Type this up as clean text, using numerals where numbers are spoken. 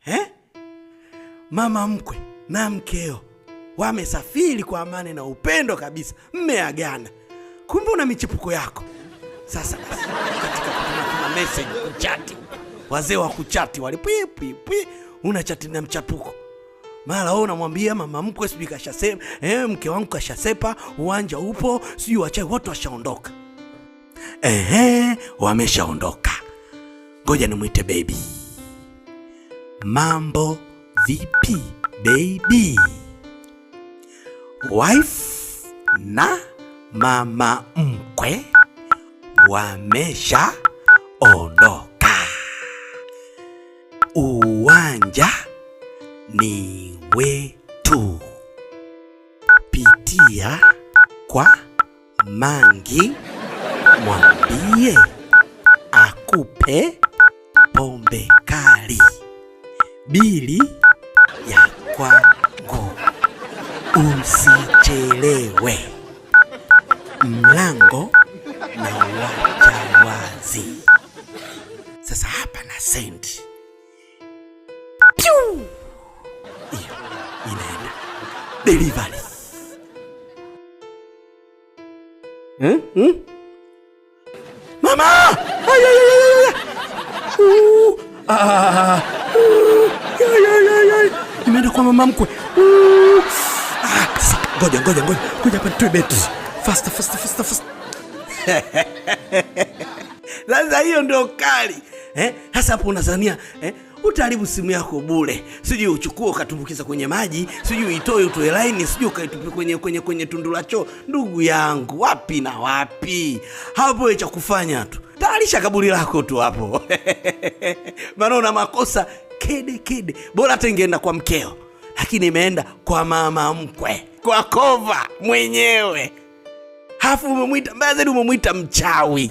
Eh? Mama mkwe na mkeo wamesafiri kwa amani na upendo kabisa, mmeagana, kumbe una michepuko yako. Sasa basi, katika kutuma message, kuchati, wazee wa kuchati wale pwi pwi pwi, una chati na mchapuko mara wewe unamwambia mama mkwe sijui kashasema, mke wangu kashasepa, uwanja upo, sijui wachai wote washaondoka. Ehe, wameshaondoka, ngoja nimwite baby. Mambo vipi baby? Wife na mama mkwe wameshaondoka, uwanja ni wetu, pitia kwa Mangi mwambie akupe pombe kali, bili ya kwangu, usichelewe, mlango na wacha wazi. Sasa hapa na sendi piu, hiyo inaenda delivery. Hmm? Hmm? Mama! Ay, ay, ay, ay, ay. Ah, ay, ay, ay, ay. Nimeenda kwa mama mkwe. Ah, sasa, ngoja ngoja ngoja. Ngoja hapa nitoe betri. Faster, faster, faster, faster. Sasa hiyo ndio kali. Eh? Sasa hapo unazania utaharibu simu yako bure. Sijui uchukue ukatumbukiza kwenye maji, sijui uitoe utoe line, sijui ukaitupe kwenye tundu la choo. Ndugu yangu, wapi na wapi? Hapo cha kufanya tu, tayarisha kaburi lako tu hapo. Maana una makosa kede kede. Bora hata ingeenda kwa mkeo, lakini imeenda kwa mama mkwe, kwa kova mwenyewe. Hafu umemwita mbaya zaidi, umemwita mchawi.